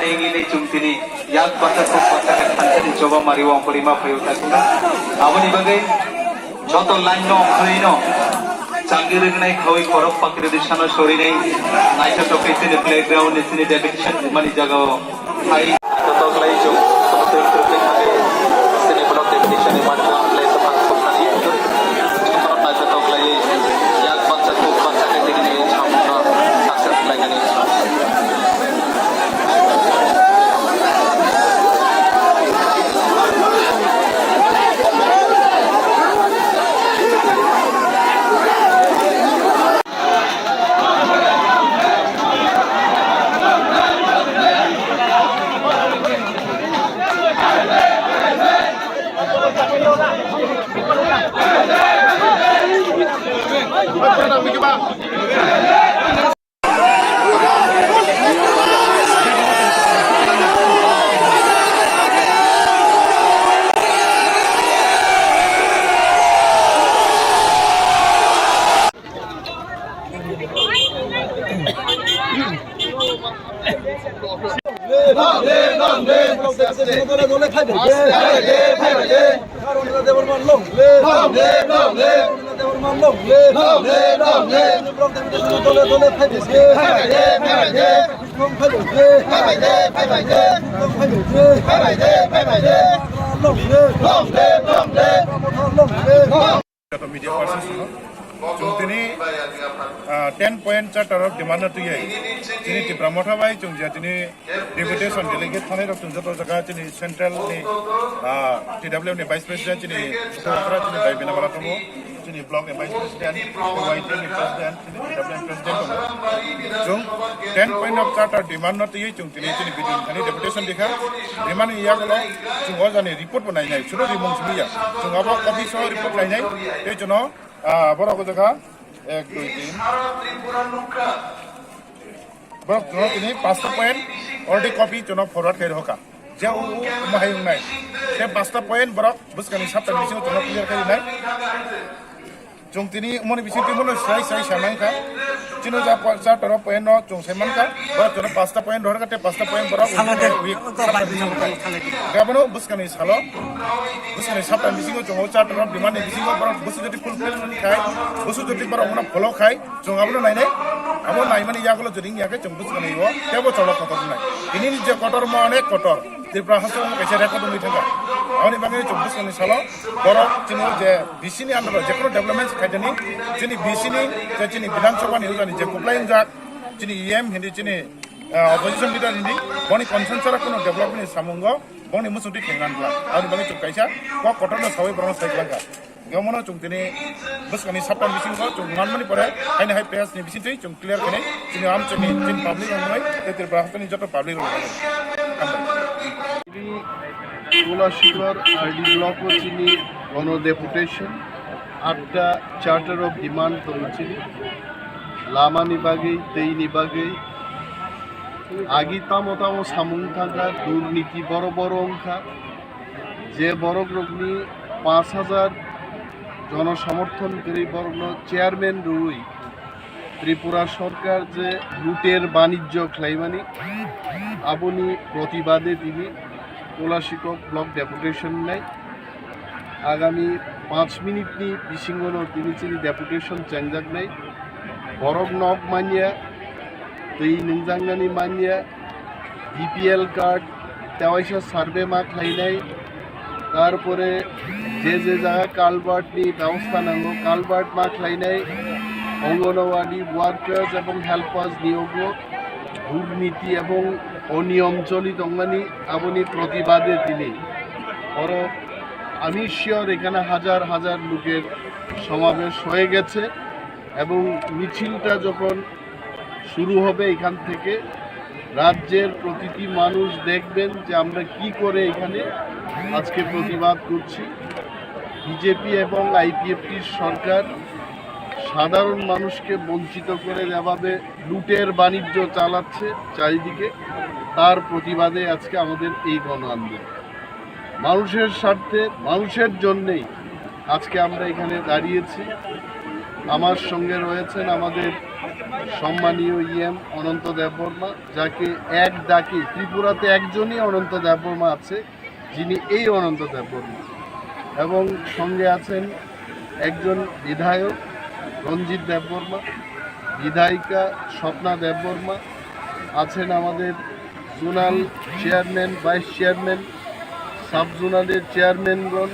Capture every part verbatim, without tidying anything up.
Nini chwng tini yak bacha kok bacha khe thansani choba mari o ongkhorwi ma phaio ta khe. Aboni bagwi joto line no ongkhorwi no changwi rwgnai khawi korok pakri rwdi sano sorinai naithotok khe chini playground ni chini dedication mani jaga o hai joto khlai chwng tei kwrwngwi thangwi chini block dedication ni manjak khlai tongma khoknani naithotok khlaiwi yak bacha kok bacha khe tini samung no success khlainani. Joto media persons no. Chwng tini, ah, ten point charter of demand no twiwi chini Tipra Motha bai chwng je tini deputation delegate thanai rok chwng joto jaga chini central ni, ah, T W F ni vice president chini Sukra chini bai bina mala tongo, chini block ni vice president, Y T F ni president, chini T W F ni president tongo. Chwng ten point of charter demand no twiwi chwng tini chini bidin thani deputation dikha. Rimani yagulo chwng o jani report bo nainai, sudu rimung simi ya. Chwng abo office o report nainai, tei chwngno, ah, borok o jaga ek, dui, tin. Borok chwngno tini pasta point already copy chwngno forward khai rohorkha. Je o, o, omo hai wngnai. Tei pasta point borok bwskangni saptani bisingo chwngno clear khai rinai. Chwng tini umoni bising twi mano sai sai sai mankha. Chino ja pa-, charter o point no chwng sai mankha. Borok chwngno pasta point rohorkha tei pasta point borok Salade. Week, Salade. Salade. Gabano bwskangni salo, bwskangni saptani bisingo chwng o charter o demand ni bisingo borok busu jodi fulfill khai, busu jodi borok mano follow khai, chwng abono nainai. Abo naimani yagulo jodi wngya khe chwng bwskangni o tebo cholo kotor wngnai. Tini ni je kotor mo onek kotor. Tripura haste omo kaisa record wngwi thangkha. Aboni bagwi chwng bwskangni salo borok chini je B C ni under o jephru development khaidani, chini B C ni je chini Bidhan Sabha ni ujani je kuplai wngjak, chini E M hindi chini, ah, opposition leader hindi, boni consensus o kuno development ni samungo boni muchungtwi khengnani bwla. Aboni bagwi chwng kaisa kok kotorno sawi borokno sai kwlangkha. Hingke omono chwng tini bwskangni saptani bisingo chwng manmani pore haino hai page ni bisingtwi chwng clear khainai chini amchani chini public rok wngnai tei Tripura hasteni joto public rok wngnai. Hambai. Tini Kolashikhar R D block o chini gono deputation atta charter of demand tongo chini lamani bagwi, twi ni bagwi, agi tamo tamo samung thangkha, durniti boro boro wngkha. Je borok rokni paanch hajar jono somorthon kwrwi borokno chairman rwwi Tripura sorkar je luter banijjo khlaimani, aboni protibade tini Kolashikhar block deputation wngnai. Agami panch minute ni bisingono tini chini deputation chengjaknai. Borok nok manya, twi nungjaknani manya, B P L card, tei waisa survey ma khlainai, tarpore je je jaga culvert ni byabostha nango, culvert ma khlainai, Anganwadi workers ebong helpers niyogo durniti ebong oniyom choli tongmani, aboni protibade tini oro, আমি শিওর এখানে হাজার হাজার লোকের সমাবেশ হয়ে গেছে এবং মিছিলটা যখন শুরু হবে এখান থেকে, রাজ্যের প্রতিটি মানুষ দেখবেন যে আমরা কি করে এখানে আজকে প্রতিবাদ করছি। বিজেপি এবং আইপিএফটির সরকার সাধারণ মানুষকে বঞ্চিত করে যেভাবে লুটের বাণিজ্য চালাচ্ছে চারিদিকে, তার প্রতিবাদে আজকে আমাদের এই গণ আন্দোলন। মানুষের স্বার্থে, মানুষের জন্যেই আজকে আমরা এখানে দাঁড়িয়েছি। আমার সঙ্গে রয়েছেন আমাদের সম্মানীয় ইএম অনন্ত দেববর্মা, যাকে এক ডাকে, ত্রিপুরাতে একজনই অনন্ত দেববর্মা আছে, যিনি এই অনন্ত দেববর্মা, এবং সঙ্গে আছেন একজন বিধায়ক রঞ্জিত দেববর্মা, বিধায়িকা স্বপ্না দেববর্মা, আছেন আমাদের zonal chairman, vice chairman, sub জোনালের চেয়ারম্যানগণ,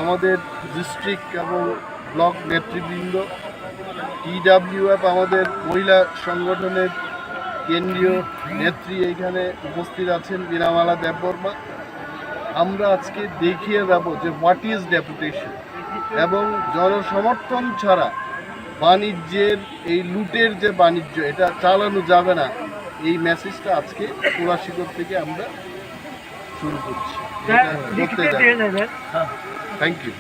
আমাদের ডিস্ট্রিক্ট এবং ব্লক নেতৃবৃন্দ, টিডাব্লিউএফ, আমাদের মহিলা সংগঠনের কেন্দ্রীয় নেত্রী এখানে উপস্থিত আছেন বিনামালা দেববর্মা। আমরা আজকে দেখিয়ে যাব যে what is deputation এবং জনসমর্থন ছাড়া বাণিজ্যের এই লুটের যে বাণিজ্য, এটা চালানো যাবে না। এই মেসেজটা আজকে কোলাশিকর থেকে আমরা শুরু করছি। Thank you.